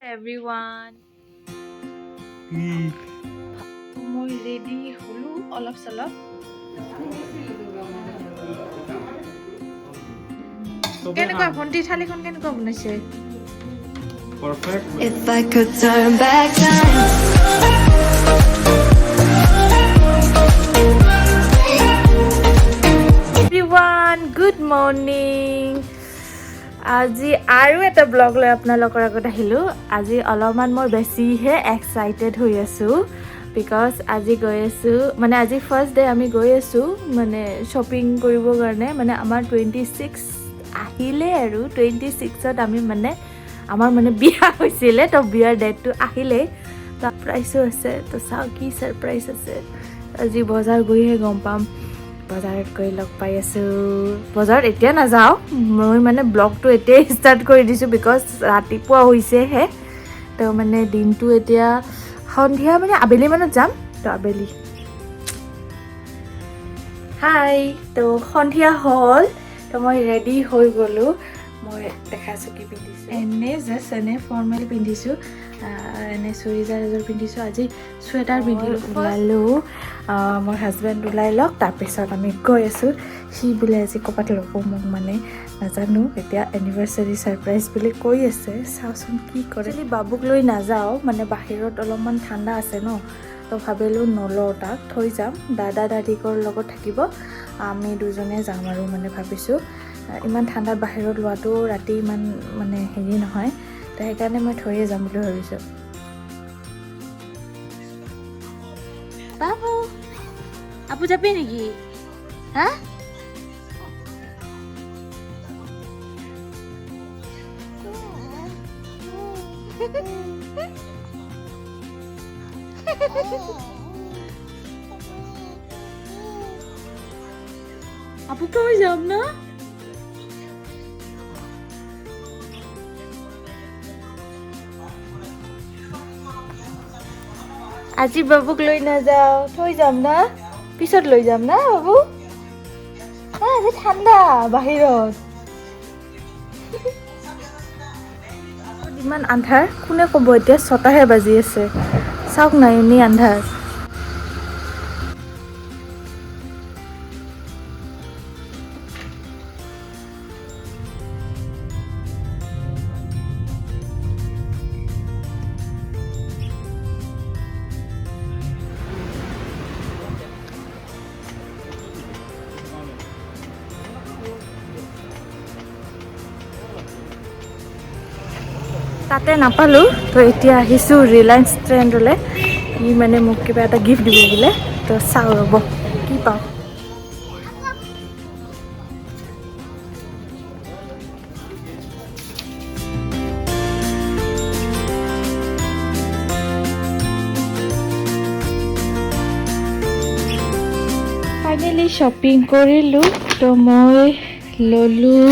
Everyone, মই ready হ'লোঁ অলপ চলপ। কেনেকুৱা ভণ্টি, থালিখন কেনেকুৱা বনাইছে? Perfect. If I could turn back time. Everyone, good morning. আজি আৰু এটা ব্লগ লৈ আপোনালোকৰ আগত আহিলোঁ। আজি অলপমান মই বেছিহে এক্সাইটেড হৈ আছোঁ, because আজি গৈ আছোঁ, মানে আজি ফাৰ্ষ্ট ডে আমি গৈ আছোঁ মানে শ্বপিং কৰিবৰ কাৰণে। মানে আমাৰ 26 আহিলে আৰু 26ত আমি মানে আমাৰ মানে বিয়া হৈছিলে, তো বিয়াৰ ডেটটো আহিলেই। ছাৰপ্ৰাইজো আছে, তো চাওঁ কি ছাৰপ্ৰাইজ আছে। আজি বজাৰ গৈহে গম পাম। বজাৰত গৈ লগ পাই আছোঁ। বজাৰত এতিয়া নাযাওঁ মই, মানে ব্লগটো এতিয়াই ষ্টাৰ্ট কৰি দিছোঁ, because ৰাতিপুৱা হৈছেহে। তো মানে দিনটো এতিয়া সন্ধিয়া মানে আবেলি মানত যাম। তো আবেলি হাই, তো সন্ধিয়া হ'ল, তো মই ৰেডি হৈ গ'লোঁ। মই দেখাইছোঁ কি পিন্ধিছোঁ। এনেই জাষ্ট এনেই ফৰ্মেল পিন্ধিছোঁ, এনে চুৰিজাৰ এযোৰ পিন্ধিছোঁ। আজি চুৱেটাৰ পিন্ধিলোঁ। ওলালোঁ, মোৰ হাজবেণ্ড ওলাই লওক, তাৰপিছত আমি গৈ আছোঁ। সি বোলে আজি ক'ৰবাত ল'ব মোক, মানে নাজানো এতিয়া, এনিভাৰ্চাৰী ছাৰপ্ৰাইজ বুলি কৈ আছে। চাওঁচোন কি কৰে। একচুৱেলি বাবুক লৈ নাযাওঁ, মানে বাহিৰত অলপমান ঠাণ্ডা আছে ন, তো ভাবিলোঁ নলওঁ, তাক থৈ যাম। দাদা দাদিকৰ লগত থাকিব, আমি দুজনে যাম আৰু। মানে ভাবিছোঁ ইমান ঠাণ্ডাত বাহিৰত লোৱাটো ৰাতি ইমান মানে হেৰি নহয়, তো সেইকাৰণে মই থৈয়ে যাম বুলি ভাবিছোঁ। বাবু, আপু যাবি নেকি? হা, আপুক থৈ যাম না? আজি বাবুক লৈ নাযাওঁ, থৈ যাম না, পিছত লৈ যাম না বাবু। হা, আজি ঠাণ্ডা বাহিৰত, ইমান আন্ধাৰ। কোনে ক'ব এতিয়া 6টাহে বাজি আছে। চাওক না, এনেই আন্ধাৰ। তাতে নাপালোঁ, তো এতিয়া আহিছোঁ ৰিলায়েন্স ট্ৰেণ্ডলৈ। ই মানে মোক কিবা এটা গিফ্ট দিব বোলে, তো চাওঁ ৰ'ব কি পাওঁ। ফাইনেলি শ্বপিং কৰিলোঁ। তো মই ল'লোঁ,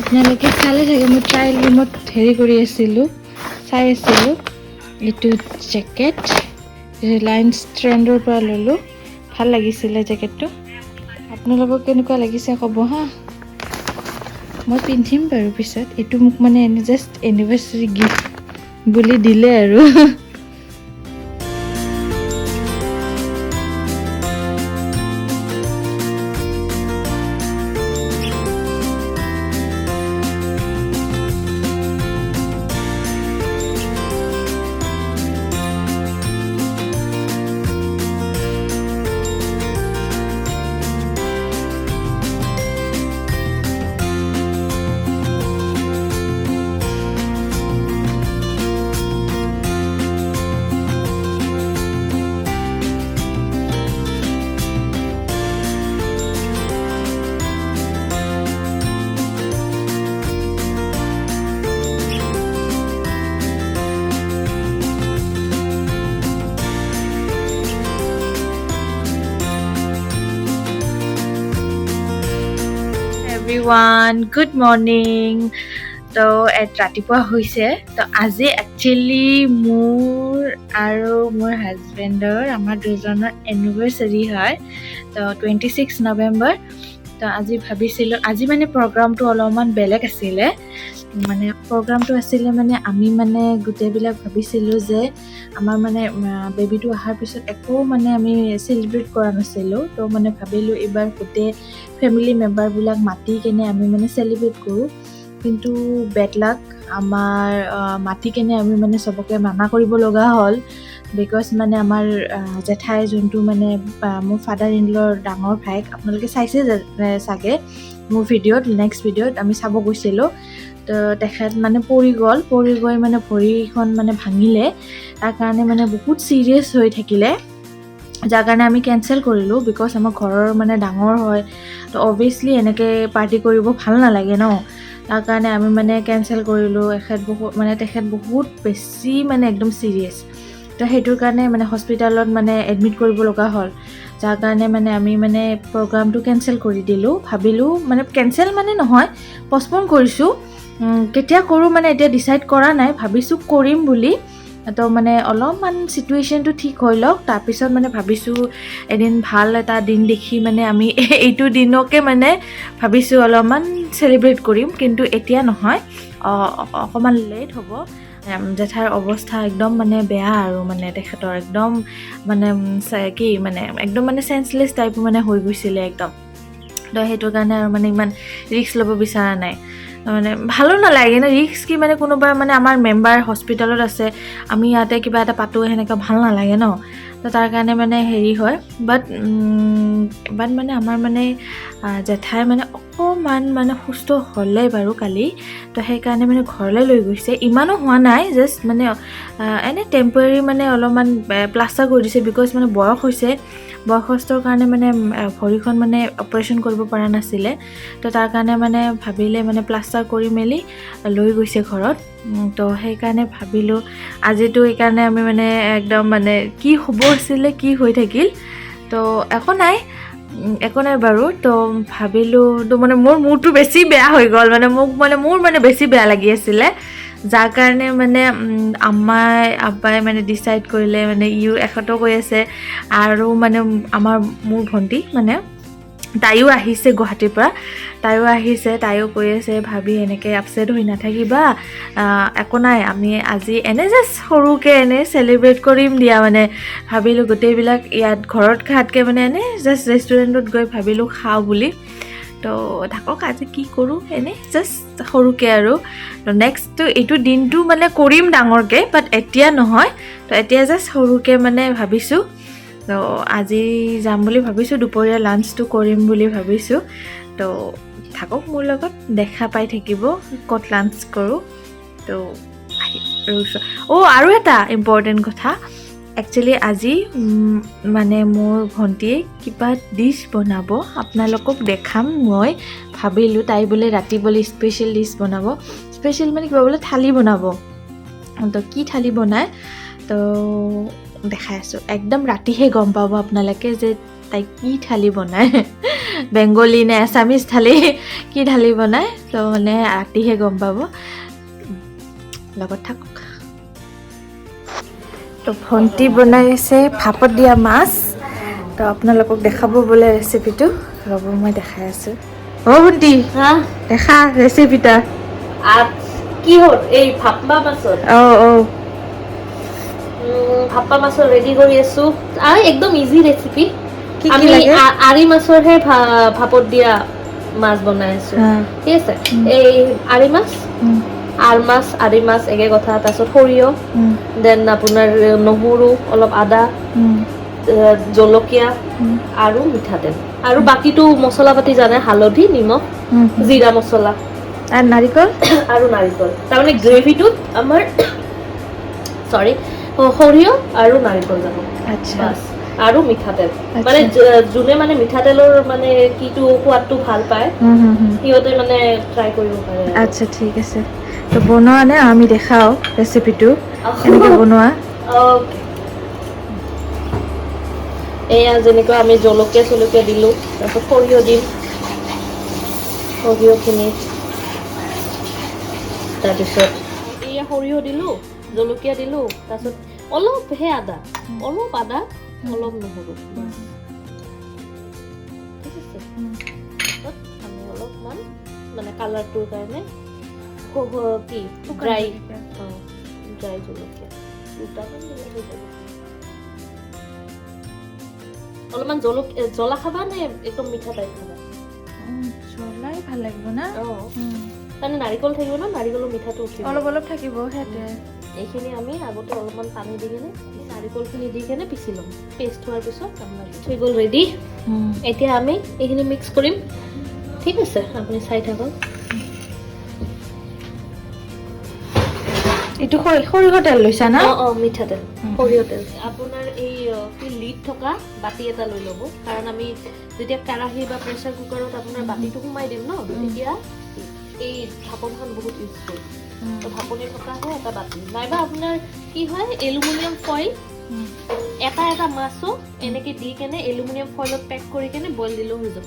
আপোনালোকে চালে চাগে, মই ট্ৰায়েল ৰুমত হেৰি কৰি আছিলোঁ, চাই আছিলোঁ। এইটো জেকেট ৰিলায়েন্স ট্ৰেণ্ডৰ পৰা ল'লোঁ। ভাল লাগিছিলে জেকেটটো। আপোনালোকক কেনেকুৱা লাগিছে ক'ব হা। মই পিন্ধিম বাৰু পিছত। এইটো মোক মানে এনে জাষ্ট এনিভাৰ্চাৰী গিফ্ট বুলি দিলে আৰু। Everyone, good morning. তো ৰাতিপুৱা হৈছে। তো আজি একচুৱেলি মোৰ আৰু মোৰ হাজবেণ্ডৰ, আমাৰ দুজনৰ এনিভাৰ্চাৰী হয়, তো 26 নৱেম্বৰ। তো আজি ভাবিছিলোঁ, আজি মানে প্ৰগ্ৰামটো অলপমান বেলেগ আছিলে। মানে প্ৰগ্ৰামটো আছিলে মানে আমি মানে গোটেইবিলাক ভাবিছিলোঁ যে আমাৰ মানে বেবীটো অহাৰ পিছত একো মানে আমি চেলিব্ৰেট কৰা নাছিলোঁ। তো মানে ভাবিলোঁ এইবাৰ গোটেই ফেমিলি মেম্বাৰবিলাক মাতি কেনে আমি মানে চেলিব্ৰেট কৰোঁ। কিন্তু বেড লাক, আমাৰ মাতি কেনে আমি মানে চবকে মানা কৰিব লগা হ'ল, because মানে আমাৰ জেঠাই যোনটো মানে মোৰ ফাদাৰ ইন লৰ ডাঙৰ ভায়েক, আপোনালোকে চাইছে চাগে মোৰ ভিডিঅ'ত, নেক্সট ভিডিঅ'ত আমি চাব গৈছিলোঁ। তো তেখেত মানে পৰি গ'ল, পৰি গৈ মানে ভৰিখন মানে ভাঙিলে। তাৰ কাৰণে মানে বহুত ছিৰিয়াছ হৈ থাকিলে, যাৰ কাৰণে আমি কেঞ্চেল কৰিলোঁ। Because আমাৰ ঘৰৰ মানে ডাঙৰ হয়, তো অভিয়াছলি এনেকৈ পাৰ্টি কৰিব ভাল নালাগে ন। তাৰ কাৰণে আমি মানে কেঞ্চেল কৰিলোঁ। এখেত বহুত মানে তেখেত বহুত বেছি মানে একদম ছিৰিয়াছ, তো সেইটোৰ কাৰণে মানে হস্পিটেলত মানে এডমিট কৰিব লগা হ'ল, যাৰ কাৰণে মানে আমি মানে প্ৰগ্ৰামটো কেঞ্চেল কৰি দিলোঁ। ভাবিলোঁ মানে কেঞ্চেল মানে নহয়, পষ্টপন কৰিছোঁ। কেতিয়া কৰোঁ মানে এতিয়া ডিচাইড কৰা নাই, ভাবিছোঁ কৰিম বুলি। তো মানে অলপমান চিটুৱেশ্যনটো ঠিক হৈ লওক, তাৰপিছত মানে ভাবিছোঁ এদিন ভাল এটা দিন দেখি মানে আমি এইটো দিনকে মানে ভাবিছোঁ অলপমান চেলিব্ৰেট কৰিম, কিন্তু এতিয়া নহয়, অকণমান লেট হ'ব। জেঠাইৰ অৱস্থা একদম মানে বেয়া আৰু মানে তেখেতৰ একদম মানে কি মানে একদম মানে চেঞ্চলেছ টাইপ মানে হৈ গৈছিলে একদম। তো সেইটো কাৰণে আৰু মানে ইমান ৰিস্ক ল'ব বিচৰা নাই, মানে ভালো নালাগে ন ৰিস্ক কি মানে কোনোবা মানে আমাৰ মেম্বাৰ হস্পিটেলত আছে, আমি ইয়াতে কিবা এটা পাতোঁ, সেনেকুৱা ভাল নালাগে ন। তো তাৰ কাৰণে মানে হেৰি হয়। বাট বাট মানে আমাৰ মানে জেঠাই মানে অকণমান মানে সুস্থ হ'লে বাৰু কালি, তো সেইকাৰণে মানে ঘৰলৈ লৈ গৈছে। ইমানো হোৱা নাই, জাষ্ট মানে এনে টেম্পৰেৰী মানে অলপমান প্লাষ্টাৰ কৰি দিছে, because মানে বয়স হৈছে, বয়সস্থৰ কাৰণে মানে ভৰিখন মানে অপাৰেশ্যন কৰিব পৰা নাছিলে। তো তাৰ কাৰণে মানে ভাবিলে মানে প্লাষ্টাৰ কৰি মেলি লৈ গৈছে ঘৰত। তো সেইকাৰণে ভাবিলোঁ আজিতো সেইকাৰণে আমি মানে একদম মানে কি হ'ব আছিলে কি হৈ থাকিল। তো একো নাই, একো নাই বাৰু। তো ভাবিলোঁ তো মানে মোৰ মূৰটো বেছি বেয়া হৈ গ'ল, মানে মোক মানে মোৰ মানে বেছি বেয়া লাগি আছিলে, যাৰ কাৰণে মানে আম্মাই আব্বাই মানে ডিচাইড কৰিলে, মানে ইও এখেতো কৈ আছে আৰু মানে আমাৰ মোৰ ভণ্টি মানে তাইও আহিছে গুৱাহাটীৰ পৰা, তাইও আহিছে, তাইও কৈ আছে ভাবি এনেকৈ আপছেট হৈ নাথাকিবা, একো নাই, আমি আজি এনে জাষ্ট সৰুকৈ এনে চেলিব্ৰেট কৰিম দিয়া। মানে ভাবিলোঁ গোটেইবিলাক ইয়াত ঘৰত খোৱাতকৈ মানে এনে জাষ্ট ৰেষ্টুৰেণ্টত গৈ ভাবিলোঁ খাওঁ বুলি। তো থাকক আজি কি কৰোঁ, এনে জাষ্ট সৰুকৈ আৰু। তো নেক্সটটো এইটো দিনটো মানে কৰিম ডাঙৰকৈ, বাট এতিয়া নহয়। তো এতিয়া জাষ্ট সৰুকৈ মানে ভাবিছোঁ। তো আজি যাম বুলি ভাবিছোঁ, দুপৰীয়া লাঞ্চটো কৰিম বুলি ভাবিছোঁ। তো থাকক মোৰ লগত, দেখা পাই থাকিব ক'ত লাঞ্চ কৰোঁ। তো আহি ৰৈছোঁ। অ' আৰু এটা ইম্পৰ্টেণ্ট কথা, একচুৱেলি আজি মানে মোৰ ভণ্টিয়ে কিবা ডিছ বনাব, আপোনালোকক দেখাম মই ভাবিলোঁ। তাই বোলে ৰাতি বোলে স্পেচিয়েল ডিছ বনাব, স্পেচিয়েল মানে কিবা বোলে থালি বনাব। তো কি থালি বনায় তো দেখাই আছোঁ, একদম ৰাতিহে গম পাব আপোনালোকে যে তাই কি থালি বনায়, বেংগলী নে এছামিজ থালি কি থালি বনায়। তো মানে ৰাতিহে গম পাব, লগত থাকক। তো ভণ্টি বনাইছে ভাপত দিয়া মাছ, তো আপোনালোকক দেখাব বোলে ৰেচিপিটো, ৰ'ব মই দেখাই আছোঁ। অ' ভণ্টি, দেখা ৰেচিপিটা। কি হ'ল এই ভাপা মাছৰ? অঁ অঁ। ভাপা মাছৰ ৰেডি কৰি আছো। একদম ইজি ৰেচিপি। কি কি আমি লাগে? আৰি মাছৰহে ভাপত দিয়া মাছ বনাই আছো। ঠিক আছে, এই আৰি মাছ, আৰ মাছ, আৰি মাছ একে কথা। তাৰপিছত সৰিয়হ, then আপোনাৰ নহৰু, অলপ আদা, জলকীয়া আৰু মিঠাতেল, আৰু বাকীটো মছলা পাতি জানে, হালধি, নিমখ, জিৰা মছলা। আৰু নাৰিকল। আৰু নাৰিকল। তাৰমানে গ্ৰেভিটোত আমাৰ চৰি সৰিয়হ আৰু নাৰিকল যাব। বাছ, আৰু মিঠাতেল। মানে যোনে মানে মিঠাতেলৰ মানে কিটো সোৱাদটো ভাল পায়, হুম, হুম, হুম। সিহঁতে মানে ট্ৰাই কৰিব পাৰে আৰু। আচ্ছা, ঠিক আছে। তো বনোৱা নে আমি দেখাওঁ ৰেচিপিটো কেনেকৈ বনোৱা। অ'কে, এয়া যেনেকুৱা আমি জলকীয়া চলকীয়া দিলোঁ, তাৰপিছত সৰিয়হ দিম, সৰিয়হখিনি, তাৰপিছত এয়া সৰিয়হ দিলোঁ, জলকীয়া দিলোঁ, তাৰপিছত অলপহে আদা, অলপ আদা, অলপ নহৰু, বাছ। ঠিক আছে। মানে কালাৰটোৰ কাৰণে কি ড্ৰাই, অঁ, ড্ৰাই জলকীয়া দুটামান দিলে হৈ যাব। অলপমান জ্বলা খাবা নে একদম মিঠা টাইপ খাবা? জ্বলাই ভাল লাগিব না। অঁ, তাৰমানে নাৰিকল থাকিব ন, নাৰিকলৰ মিঠাটো উঠিব, অলপ অলপ থাকিব সেইটোৱে। এইখিনি আমি আগতে অলপমান পানী দি কেনে নাৰিকলখিনি দি কেনে পিচি ল'ম। পেষ্ট হোৱাৰ পিছত আপোনাৰ হৈ গ'ল ৰেডি। এতিয়া আমি এইখিনি মিক্স কৰিম, ঠিক আছে? আপুনি চাই থাকক। এইটো সৰিয়হ তেল লৈছা না? অঁ অঁ, মিঠাতেল, সৰিয়হ তেল। আপোনাৰ এই কি লিড থকা বাতি এটা লৈ ল'ব, কাৰণ আমি যেতিয়া কেৰাহী বা প্ৰেছাৰ কুকাৰত আপোনাৰ বাতিটো সোমাই দিম ন, তেতিয়া এই ঢাকনখন বহুত ইউজফুল। তো ঢাকনি থকাহে এটা বাতি, নাইবা আপোনাৰ কি হয় এলুমিনিয়াম ফইল এটা এটা মাছো এনেকে দি কেনে এলুমিনিয়াম ফইলত পেক কৰি কেনে বইল দিলেও হৈ যাব।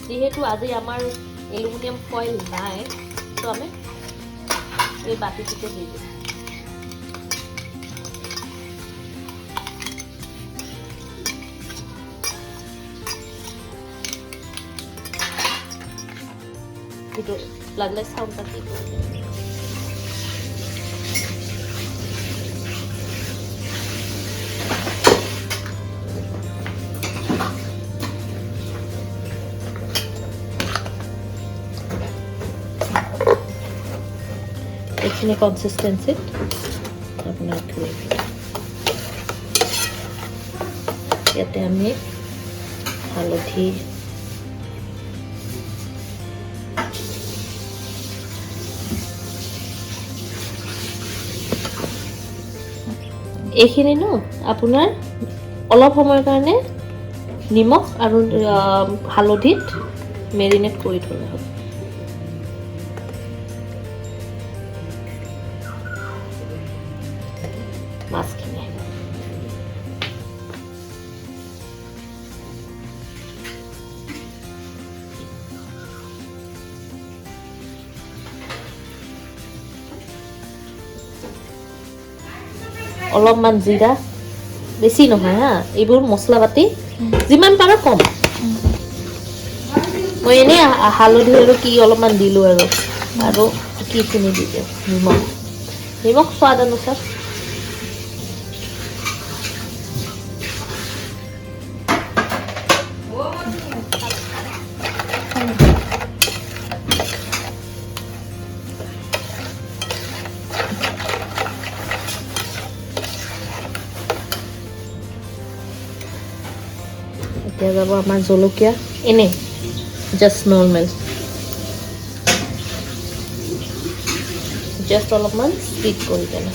যিহেতু আজি আমাৰ এলুমিনিয়াম ফইল নাই, তো আমি এই বাতিটোতে দি দিম। সেইটো লাগিলে চাউণ্ডটা কি কৰি দিম। এইখিনি কনচিষ্টেঞ্চিত আপোনাৰ গ্ৰেভি। ইয়াতে আমি হালধি, এইখিনি ন আপোনাৰ অলপ সময়ৰ কাৰণে নিমখ আৰু হালধিত মেৰিনেট কৰি থ'লে হ'ল। মাছখিনি অলপমান জিৰা, বেছি নহয় হা, এইবোৰ মছলা পাতি যিমান পাৰো কম। মই এনেই হালধি আৰু কি অলপমান দিলোঁ আৰু আৰু কিখিনি দি দিওঁ, নিমখ, নিমখ সোৱাদ অনুসাৰ। এতিয়া যাব আমাৰ জলকীয়া, এনেই জাষ্ট নৰ্মেল, জাষ্ট অলপমান স্প্লিট কৰি কেনে।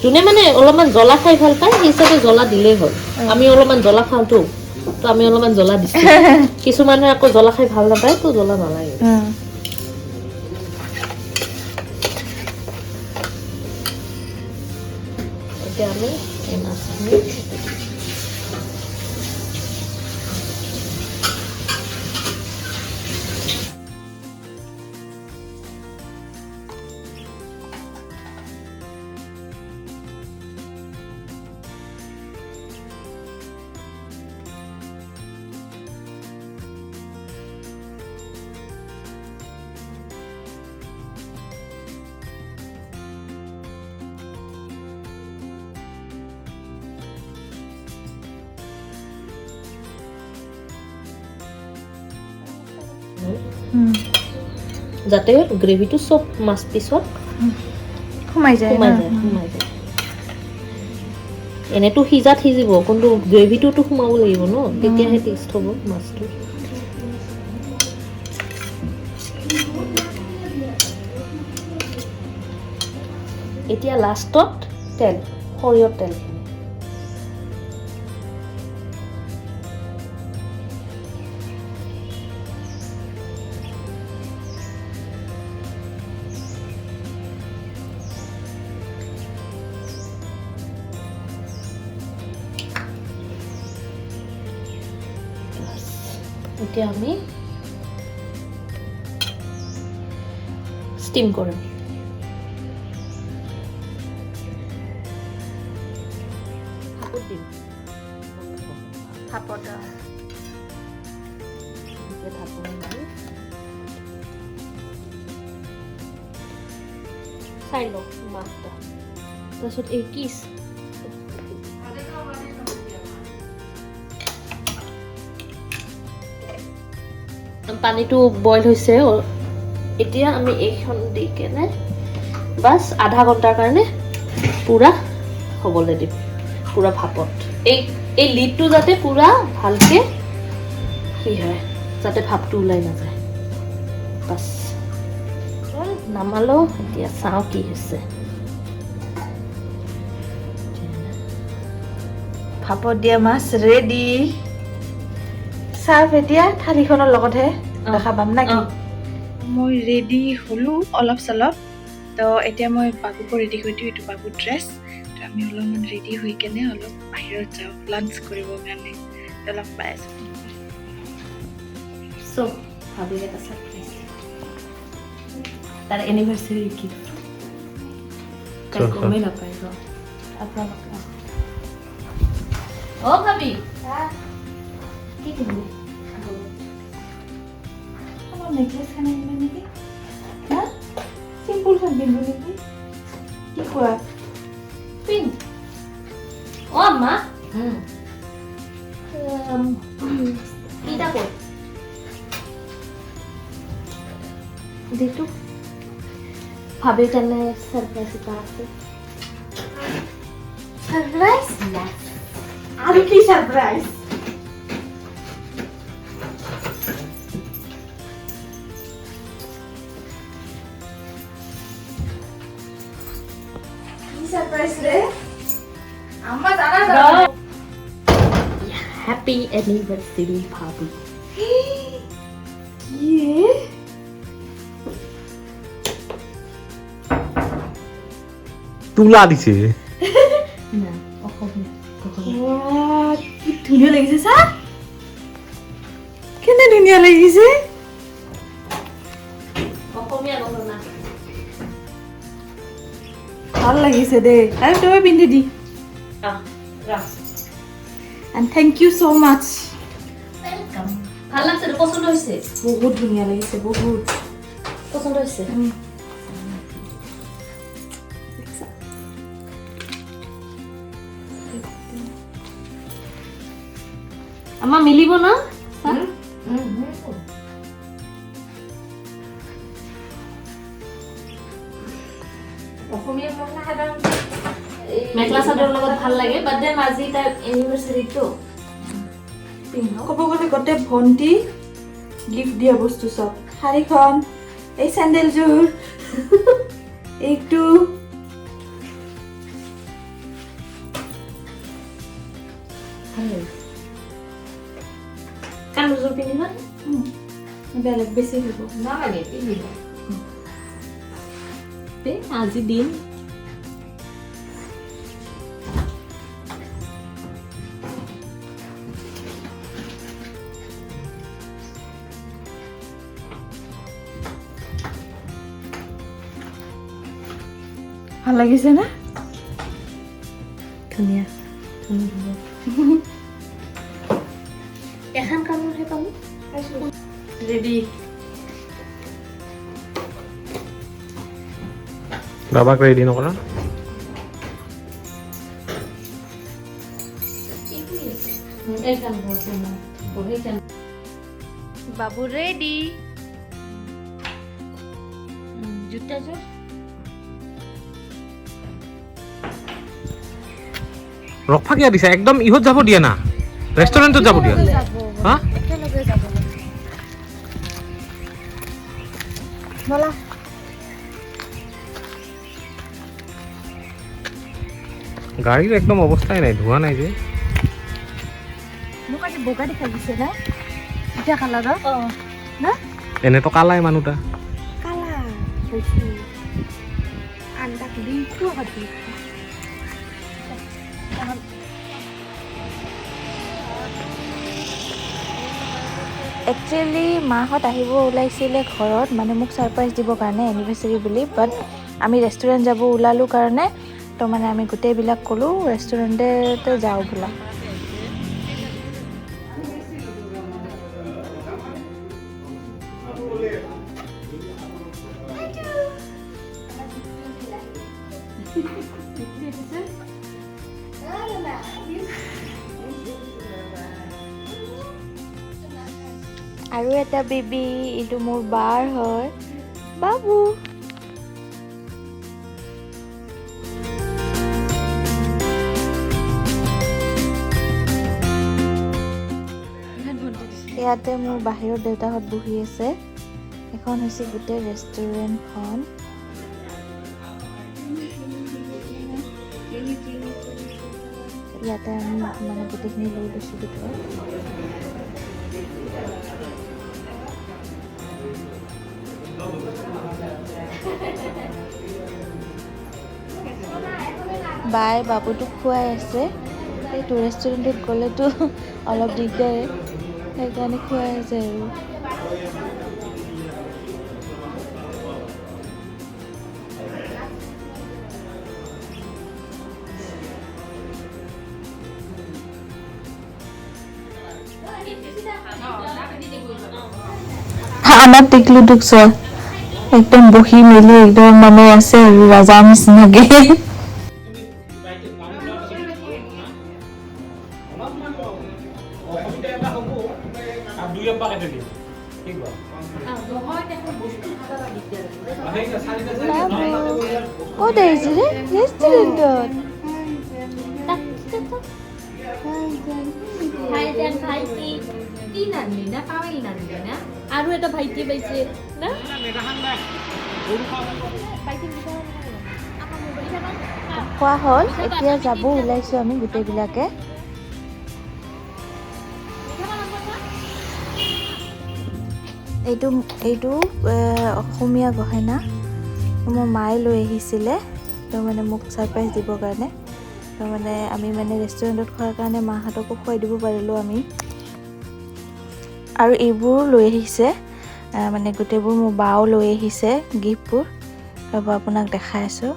যোনে মানে অলপমান জ্বলা খাই ভাল পায় সেই হিচাপে জ্বলা দিলেই হ'ল। আমি অলপমান জ্বলা খাওঁতো, তো আমি অলপমান জ্বলা দিছোঁ। কিছুমানে আকৌ জ্বলা খাই ভাল নাপায়, তো জ্বলা নালাগে। এতিয়া আমি এই মাছখিনি যাতে গ্ৰেভিটো চব মাছ পিছত সোমাই যায়, সোমাই যায়, সোমাই যায়। এনেতো সিজাত সিজিব, কিন্তু গ্ৰেভিটোতো সোমাব লাগিব ন, তেতিয়াহে টেষ্ট হ'ব মাছটো। এতিয়া লাষ্টত তেল, সৰিয়হ তেলখিনি। এতিয়া আমি ষ্টিম কৰিম। ভাপত দিম। ভাপত। চাই লওঁ মাছটা। তাৰপিছত এই কিছ পানীটো বইল হৈছে। এতিয়া আমি এইখন দি কেনে বাছ আধা ঘণ্টাৰ কাৰণে পূৰা হ'বলৈ দিম, পূৰা ভাপত। এই লিডটো যাতে পূৰা ভালকে কি হয়, যাতে ভাপটো ওলাই নাযায়। বাছ নামালো। এতিয়া চাওঁ কি হৈছে। ভাপত দিয়া মাছ ৰেডি। চাৰ্ভ এতিয়া থালিখনৰ লগতহে দেখা পাম নেকি? মই ৰেডি হ'লোঁ অলপ চলপ। তো এতিয়া মই বাবুকো ৰেডি কৰি দিওঁ, এইটো বাবুৰ ড্ৰেছ। তো আমি অলপমান ৰেডি হৈ কেনে অলপ বাহিৰত যাওঁ লাঞ্চ কৰিবৰ কাৰণে। অলপ পাই আছোঁ। চ' ভাবি এটা ছাৰপ্ৰাইজ, তাৰ এনিভাৰ্চাৰী গিফ্ট। তাই গমেই নাপায় ৰ আপোনালোকে। অ ভাবি, কি পিন্ধিবি? আমাৰ নেকলেছখন আনিবা নেকি? হা, চিম্পুলখন পিন্ধো নেকি? কি কোৱা? পিন্ধ। অ মা, কিটা ক'ত দিটো? ভাবিৰ কাৰণে ছাৰপ্ৰাইজ এটা আছে। ছাৰপ্ৰাইজ? আৰু কি ছাৰপ্ৰাইজ? কি ছাৰপ্ৰাইজ ৰে? আমাৰ জানা জানা। হেপী এনিভাৰ্চাৰী ভাবি। কি তুলা দিছে না অসমীয়া। কি ধুনীয়া লাগিছে চা, কেনে ধুনীয়া লাগিছে। অসমীয়া গহনা ভাল লাগিছে দেই। আৰু তুমি পিন্ধি দি। And thank you so much. Welcome. ভাল লাগছে, পছন্দ হৈছে? বহুত ধুনীয়া লাগিছে, বহুত পছন্দ হৈছে। আমাৰ মিলিব না? মেখেলা চাদৰৰ লগত ভাল লাগে, বাট then আজি তাৰ এনিভাৰ্চাৰীটো ক'ব গ'লে গোটেই ভণ্টি গিফ্ট দিয়া বস্তু চব, শাৰীখন, এই চেণ্ডেলযোৰ, এইটো। কাণযোৰ পিন্ধিবা? বেলেগ বেছি হ'ব নালাগে, পিন্ধিবা আজি দিন। ভাল লাগিছে না? ধুনীয়া ধুনীয়া। এখন কামোৰহে পালোঁ। ৰেডি। বাবাক ৰেডি নকৰা? বাবু ৰেডি। জোতাযোৰ ৰখা কিয় দিছা? একদম ইহত যাব দিয়া না, ৰেষ্টুৰেণ্টত যাব দিয়া। হা, একেলগে যাব বলা। গাড়ীৰ একদম অৱস্থাই নাই, ধোৱা নাই যে। মোক আজি বগা দেখা গৈছে না? এতিয়া কালাৰৰ না? এনেতো কালাই মানুহটা কালা হৈছে। আন্দাক লিংকটো আগত। একচুৱেলি মাহঁত আহিব ওলাইছিলে ঘৰত, মানে মোক ছাৰপ্ৰাইজ দিবৰ কাৰণে এনিভাৰ্চাৰী বুলি, বাট আমি ৰেষ্টুৰেণ্ট যাব ওলালোঁ কাৰণে তো মানে আমি গোটেইবিলাক ক'লোঁ ৰেষ্টুৰেণ্টতে যাওঁ বোলা। আৰু এটা বেবী, এইটো মোৰ বাৰ হয়, বাবু। ইয়াতে মোৰ বাহিৰত দেউতাহঁত বহি আছে। এখন হৈছে গোটেই ৰেষ্টুৰেণ্টখন। ইয়াতে আমি মানে গোটেইখিনি লৈ লৈছোঁ ভিতৰত। বাই বাবুটোক খুৱাই আছে। এইটো ৰেষ্টুৰেণ্টত গ'লেতো অলপ দিগদাৰে, সেইকাৰণে খুৱাই আছে আৰু। আমাৰ টিকলুটোক চোৱা, একদম বহি মেলি একদম মানে আছে আৰু ৰাজাৰ নিচিনাকে। ক'ত আহিছে ৰে ৰেষ্টুৰেণ্টত? আৰু এটা ভাইটি পাইছে না? খোৱা হ'ল, এতিয়া যাব ওলাইছোঁ আমি গোটেইবিলাকে। এইটো এইটো অসমীয়া গহনা মোৰ মায়ে লৈ আহিছিলে, তো মানে মোক ছাৰপ্ৰাইজ দিবৰ কাৰণে। তো মানে আমি মানে ৰেষ্টুৰেণ্টত খোৱাৰ কাৰণে মাহঁতকো খুৱাই দিব পাৰিলোঁ আমি। আৰু এইবোৰো লৈ আহিছে, মানে গোটেইবোৰ মোৰ বাও লৈ আহিছে গিফ্টবোৰ। ৰ'ব আপোনাক দেখাই আছোঁ।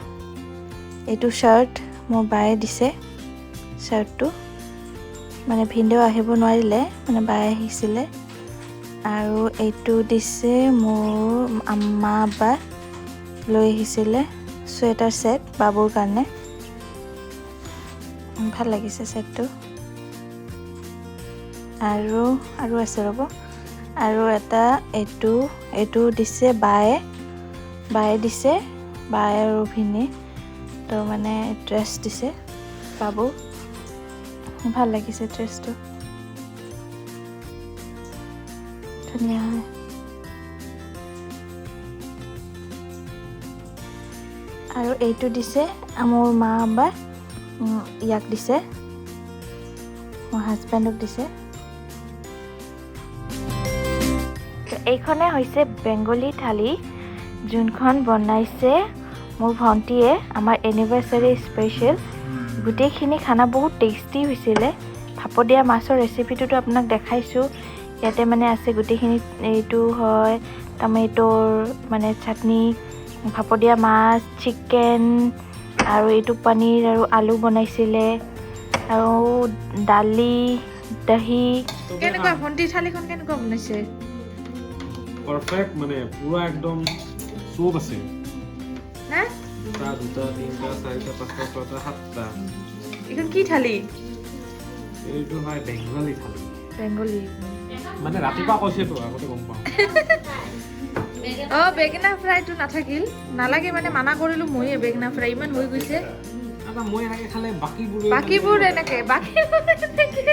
এইটো শ্বাৰ্ট মোৰ বায়ে দিছে, শ্বাৰ্টটো মানে ভিনদেউ আহিব নোৱাৰিলে, মানে বায়ে আহিছিলে। আৰু এইটো দিছে মোৰ মা বা লৈ আহিছিলে, চুৱেটাৰ ছেট বাবুৰ কাৰণে। ভাল লাগিছে ছেটটো। আৰু আৰু আছে ৰ'ব, আৰু এটা এইটো এইটো দিছে বায়ে, বায়ে দিছে, বায়ে আৰু ভিনী। তো মানে ড্ৰেছ দিছে বাবু, ভাল লাগিছে ড্ৰেছটো, ধুনীয়া হয়। আৰু এইটো দিছে মোৰ মা বা ইয়াক দিছে, মোৰ হাজবেণ্ডক দিছে। এইখনে হৈছে বেংগলী থালি, যোনখন বনাইছে মোৰ ভণ্টিয়ে আমাৰ এনিভাৰ্চাৰী স্পেচিয়েল। গোটেইখিনি খানা বহুত টেষ্টি হৈছিলে। ভাপত দিয়া মাছৰ ৰেচিপিটোতো আপোনাক দেখাইছোঁ। ইয়াতে মানে আছে গোটেইখিনি, এইটো হয় টমেট'ৰ মানে চাটনি, ভাপত দিয়া মাছ, চিকেন, আৰু এইটো পনীৰ আৰু আলু বনাইছিলে, আৰু দালি, দহি। কেনেকুৱা ভণ্টি থালিখন কেনেকুৱা বনাইছে? পাৰফেক্ট, মানে পুৰা একদম চব আছে না? দুটা দুটা তিনিটা চাৰিটা পাঁচটা ছয়টা সাতটা। এইখন কি থালি? এইটো হয় বেংগলী থালি। বেংগলী মানে ৰাতিপুৱা কৈছেতো, আগতে গম পাওঁ। অ বেঙেনা ফ্ৰাইটো নাথাকিল, নালাগে মানে মানা কৰিলোঁ ময়ে, বেঙেনা ফ্ৰাই ইমান হৈ গৈছে। মই এনেকে খালে বাকীবোৰ এনেকে, বাকীবোৰ এনেকে।